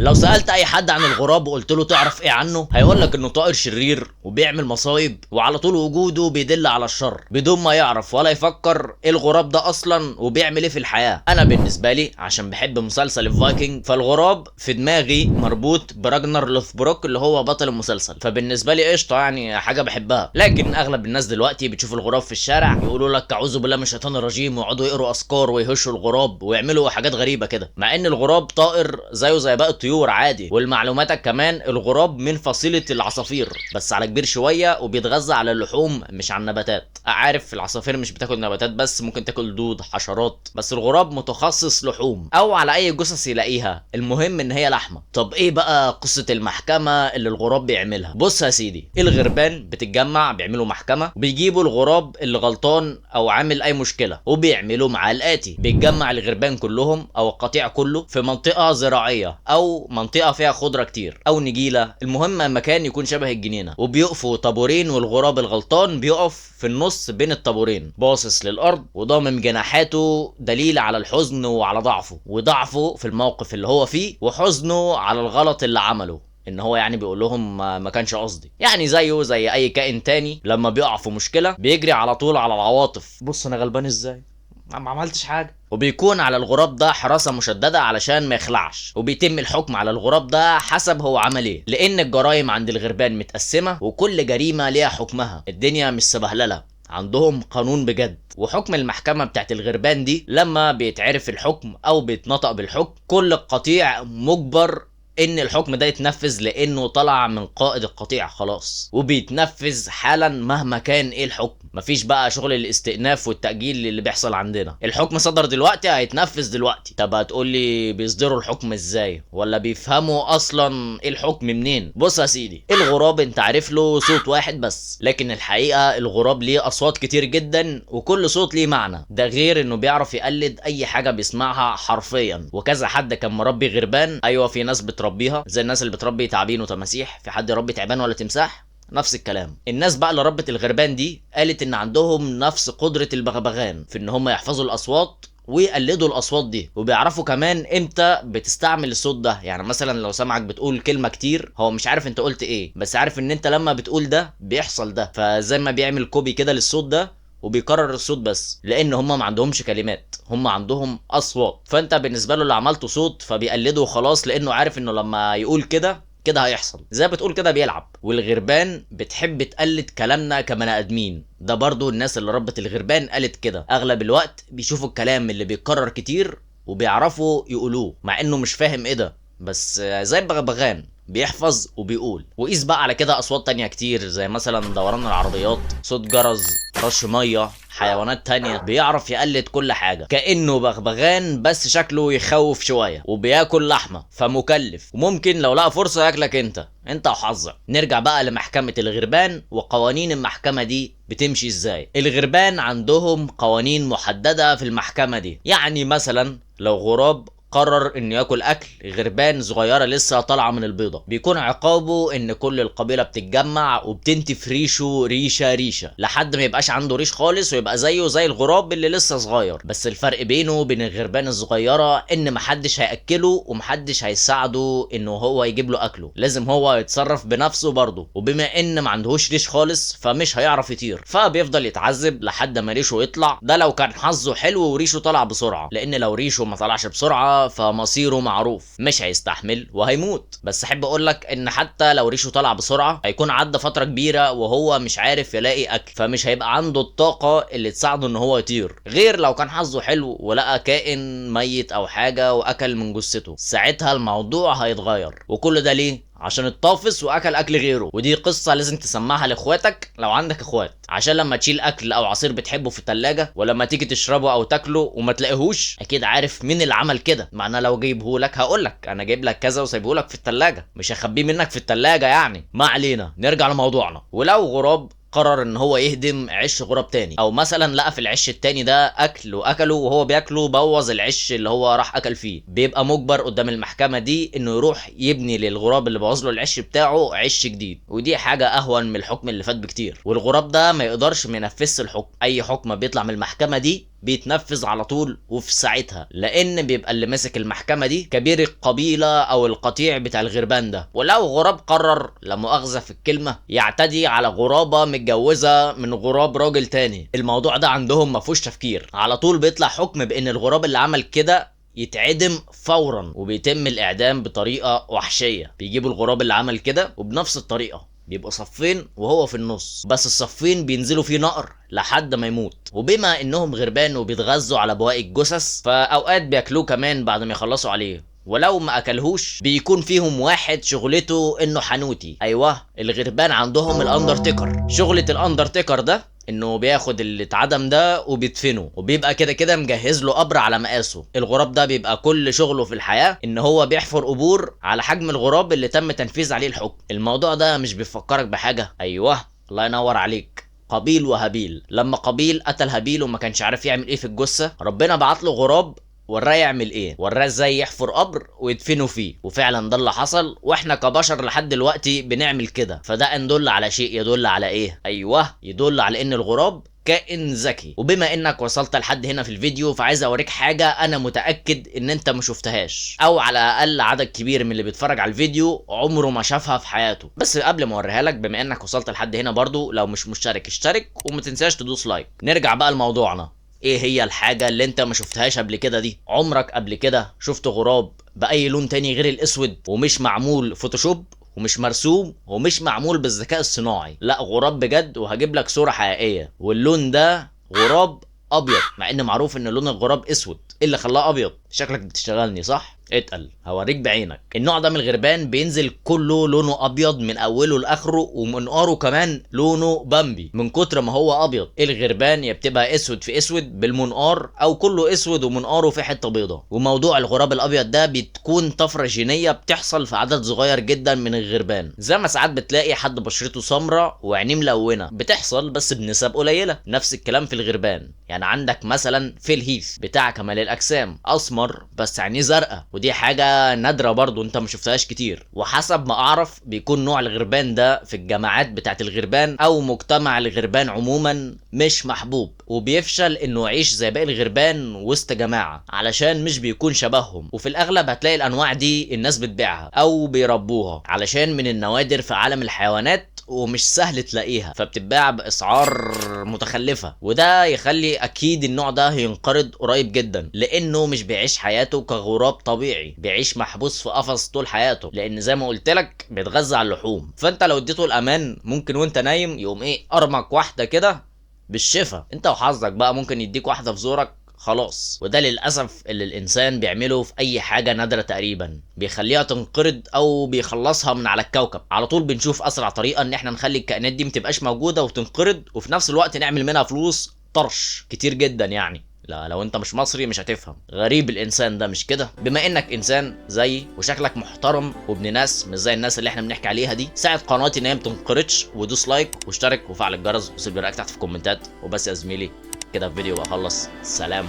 لو سألت أي حد عن الغراب وقلت له تعرف إيه عنه، هيقول لك إنه طائر شرير وبيعمل مصايب وعلى طول وجوده بيدل على الشر بدون ما يعرف ولا يفكر إيه الغراب ده أصلا وبيعمل إيه في الحياة. أنا بالنسبة لي عشان بحب مسلسل الفايكنج، فالغراب في دماغي مربوط براجنر لوثبروك اللي هو بطل المسلسل، فبالنسبة لي قشطة، يعني حاجة بحبها. لكن أغلب الناس دلوقتي بتشوف الغراب في الشارع يقولوا لك أعوذ بالله من الشيطان الرجيم، ويقعدوا يقروا أذكار ويهشوا الغراب ويعملوا حاجات غريبة كده، مع إن الغراب طائر زيه زي باقي الطيور عادي. ولمعلوماتك كمان الغراب من فصيلة العصافير، بس على كبير شوية، وبيتغذى على اللحوم مش على النباتات. عارف العصافير مش بتاكل نباتات بس، ممكن تاكل دود حشرات، بس الغراب متخصص لحوم او على اي جثث يلاقيها، المهم ان هي لحمة. طب ايه بقى قصة المحكمة اللي الغراب بيعملها؟ بص يا سيدي، الغربان بتتجمع بيعملوا محكمة وبيجيبوا الغراب اللي غلطان او عامل اي مشكلة، وبيعملوا معاه الاتي: بيتجمع الغربان كلهم او القطيع كله في منطقة زراعية او منطقة فيها خضرة كتير او نجيلة، المهم مكان يكون شبه الجنينة، وبيقفوا طابورين، والغراب الغلطان بيقف في النص بين الطابورين باصص للارض وضامم جناحاته، دليل على الحزن وعلى ضعفه، وضعفه في الموقف اللي هو فيه، وحزنه على الغلط اللي عمله، ان هو يعني بيقول لهم ما كانش قصدي. يعني زيه زي اي كائن تاني لما بيقع في مشكلة بيجري على طول على العواطف، بص انا غلبان ازاي، ما عملتش حاجة. وبيكون على الغراب ده حراسة مشددة علشان ما يخلعش، وبيتم الحكم على الغراب ده حسب هو عمل ايه، لان الجرائم عند الغربان متقسمة وكل جريمة ليها حكمها، الدنيا مش سبهللة، عندهم قانون بجد. وحكم المحكمة بتاعت الغربان دي لما بيتعرف الحكم او بيتنطق بالحكم، كل القطيع مجبر ان الحكم ده يتنفذ لانه طلع من قائد القطيع خلاص، وبيتنفذ حالا مهما كان ايه الحكم. مفيش بقى شغل الاستئناف والتأجيل اللي بيحصل عندنا، الحكم صدر دلوقتي هيتنفذ دلوقتي. طب هتقول لي بيصدروا الحكم ازاي، ولا بيفهموا اصلا ايه الحكم منين؟ بص يا سيدي، الغراب انت عارف له صوت واحد بس، لكن الحقيقة الغراب ليه اصوات كتير جدا وكل صوت ليه معنى، ده غير انه بيعرف يقلد اي حاجة بيسمعها حرفيا. وكذا حد كان مربي غربان، ايوه في ناس بتربيها زي الناس اللي بتربي تعابين وتماسيح، في حد يربي تعبان ولا تمساح؟ نفس الكلام. الناس بقى اللي ربت الغربان دي قالت ان عندهم نفس قدرة البغبغان في ان هم يحفظوا الاصوات ويقلدوا الاصوات دي، وبيعرفوا كمان امتى بتستعمل الصوت ده. يعني مثلا لو سمعك بتقول كلمة كتير، هو مش عارف انت قلت ايه، بس عارف ان انت لما بتقول ده بيحصل ده، فزي ما بيعمل copy كده للصوت ده وبيكرر الصوت بس، لان هم ما عندهمش كلمات، هم عندهم اصوات. فانت بالنسبة له اللي عملته صوت فبيقلده وخلاص، لانه عارف انه لما يقول كده كده هيحصل، زي ما بتقول كده بيلعب. والغربان بتحب تقلد كلامنا كبني ادمين، ده برضو الناس اللي ربت الغربان قالت كده، اغلب الوقت بيشوفوا الكلام اللي بيتكرر كتير وبيعرفوا يقولوه مع انه مش فاهم ايه ده، بس زي البغبغان بيحفظ وبيقول. وقيس بقى على كده اصوات تانية كتير، زي مثلا دوران العربيات، صوت جرس، رش مية، حيوانات تانية، بيعرف يقلد كل حاجة كأنه بغبغان، بس شكله يخوف شوية، وبياكل لحمة فمكلف، وممكن لو لقى فرصة ياكلك انت وحظك. نرجع بقى لمحكمة الغربان وقوانين المحكمة دي بتمشي ازاي. الغربان عندهم قوانين محددة في المحكمة دي، يعني مثلا لو غراب قرر انه ياكل اكل غربان صغيرة لسه طالعه من البيضة، بيكون عقابه ان كل القبيلة بتتجمع وبتنتف ريشه ريشه ريشه لحد ما يبقاش عنده ريش خالص، ويبقى زيه زي الغراب اللي لسه صغير. بس الفرق بينه وبين الغربان الصغيرة ان محدش هياكله ومحدش هيساعده انه هو يجيب له اكله، لازم هو يتصرف بنفسه برضه. وبما ان ما عندهوش ريش خالص فمش هيعرف يطير، فبيفضل يتعذب لحد ما ريشه يطلع، ده لو كان حظه حلو وريشه طلع بسرعة، لان لو ريشه ما طلعش بسرعة فمصيره معروف، مش هيستحمل وهيموت. بس احب اقول لك ان حتى لو ريشه طلع بسرعة هيكون عدى فترة كبيرة وهو مش عارف يلاقي اكل، فمش هيبقى عنده الطاقة اللي تساعده ان هو يطير، غير لو كان حظه حلو ولقى كائن ميت او حاجة واكل من جثته، ساعتها الموضوع هيتغير. وكل ده ليه؟ عشان اتطافس واكل اكل غيره. ودي قصة لازم تسمعها لاخواتك لو عندك اخوات، عشان لما تشيل اكل او عصير بتحبه في التلاجة ولما تيجي تشربه او تاكله وما تلاقيهوش، اكيد عارف مين اللي عمل كده. مع انا لو جايبه لك هقول لك انا جايب لك كذا وسايبه لك في التلاجة، مش هخبيه منك في التلاجة يعني. ما علينا، نرجع لموضوعنا. ولو غراب قرر ان هو يهدم عش غراب تاني، او مثلا لقى في العش التاني ده اكل واكله وهو بياكله بوظ العش اللي هو راح اكل فيه، بيبقى مجبر قدام المحكمة دي انه يروح يبني للغراب اللي بوظ له العش بتاعه عش جديد، ودي حاجة اهون من الحكم اللي فات بكتير. والغراب ده ما يقدرش ما ينفذش الحكم، اي حكم بيطلع من المحكمة دي بيتنفذ على طول وفي ساعتها، لان بيبقى اللي ماسك المحكمة دي كبير القبيلة او القطيع بتاع الغربان ده. ولو غراب قرر لا مؤاخذة في الكلمة يعتدي على غرابه متجوزة من غراب راجل تاني، الموضوع ده عندهم ما فيهوش تفكير، على طول بيطلع حكم بان الغراب اللي عمل كده يتعدم فورا، وبيتم الاعدام بطريقة وحشية. بيجيبوا الغراب اللي عمل كده وبنفس الطريقة بيبقوا صفين وهو في النص، بس الصفين بينزلوا فيه نقر لحد ما يموت. وبما انهم غربان وبيتغذوا على بواقي الجثث، فاوقات بياكلوه كمان بعد ما يخلصوا عليه، ولو ما اكلهوش بيكون فيهم واحد شغلته انه حنوتي. ايوه الغربان عندهم الاندرتيكر. شغلة الاندرتيكر ده انه بياخد اللي اتعدم ده وبيدفنه، وبيبقى كده كده مجهز له قبر على مقاسه. الغراب ده بيبقى كل شغله في الحياة ان هو بيحفر قبور على حجم الغراب اللي تم تنفيذ عليه الحكم. الموضوع ده مش بيفكرك بحاجة؟ ايوه الله ينور عليك، قابيل وهابيل. لما قابيل قتل هابيل وما كانش عارف يعمل ايه في الجثة، ربنا بعت له غراب وراه يعمل ايه، وراه ازاي يحفر قبر ويدفنه فيه، وفعلا ده اللي حصل. واحنا كبشر لحد دلوقتي بنعمل كده، فده ان دل على شيء يدل على ايه؟ ايوه يدل على ان الغراب كائن ذكي. وبما انك وصلت لحد هنا في الفيديو، فعايز اوريك حاجة انا متاكد ان انت ما شفتهاش، او على الاقل عدد كبير من اللي بيتفرج على الفيديو عمره ما شافها في حياته. بس قبل ما اوريها لك، بما انك وصلت لحد هنا برضو، لو مش مشترك اشترك، وما تنساش تدوس like. نرجع بقى لموضوعنا. ايه هي الحاجة اللي انت ما شفتهاش قبل كده دي؟ عمرك قبل كده شفت غراب بأي لون تاني غير الاسود، ومش معمول فوتوشوب، ومش مرسوم، ومش معمول بالذكاء الصناعي؟ لا، غراب بجد، وهجيب لك صورة حقيقية. واللون ده غراب ابيض، مع ان معروف ان لون الغراب اسود. ايه اللي خلاه ابيض؟ شكلك بتشتغلني صح؟ اتقل هوريك بعينك. النوع ده من الغربان بينزل كله لونه ابيض من اوله لاخره، ومنقاره كمان لونه بامبي من كتر ما هو ابيض. الغربان يا بتبقى اسود في اسود بالمنقار، او كله اسود ومنقاره في حتة بيضاء. وموضوع الغراب الابيض ده بتكون طفرة جينية بتحصل في عدد صغير جدا من الغربان، زي ما ساعات بتلاقي حد بشرته سمراء وعينيه ملونة، بتحصل بس بنسب قليله. نفس الكلام في الغربان، يعني عندك مثلا فيل هيث بتاع كمال الاجسام، اسمر بس عينيه زرقاء، ودي حاجة نادرة برضو انت ما شفتهاش كتير. وحسب ما اعرف بيكون نوع الغربان ده في الجماعات بتاعت الغربان او مجتمع الغربان عموما مش محبوب، وبيفشل انه يعيش زي باقي الغربان وسط جماعة علشان مش بيكون شبههم. وفي الاغلب هتلاقي الانواع دي الناس بتبيعها او بيربوها علشان من النوادر في عالم الحيوانات ومش سهل تلاقيها، فبتتباع باسعار متخلفة، وده يخلي اكيد النوع ده هينقرض قريب جدا، لانه مش بيعيش حياته كغراب طبيعي، بيعيش محبوس في قفص طول حياته، لان زي ما قلت لك بيتغذى على اللحوم. فانت لو اديته الامان ممكن وانت نايم يقوم ايه ارمك واحدة كده بالشفا، انت وحظك بقى، ممكن يديك واحدة في زورك خلاص. وده للاسف اللي الانسان بيعمله في اي حاجة نادرة تقريبا، بيخليها تنقرض او بيخلصها من على الكوكب على طول. بنشوف اسرع طريقه ان احنا نخلي الكائنات دي متبقاش موجودة وتنقرض، وفي نفس الوقت نعمل منها فلوس طرش كتير جدا. يعني لا لو انت مش مصري مش هتفهم. غريب الانسان ده مش كده؟ بما انك انسان زيي وشكلك محترم وابن ناس مش زي الناس اللي احنا بنحكي عليها دي، ساعد قناتي ان هي ما تنقرضش، ودوس like واشترك وفعل الجرس وسيب رايك تحت في الكومنتات. وبس يا زميلي كده الفيديو بقى خلص. سلام.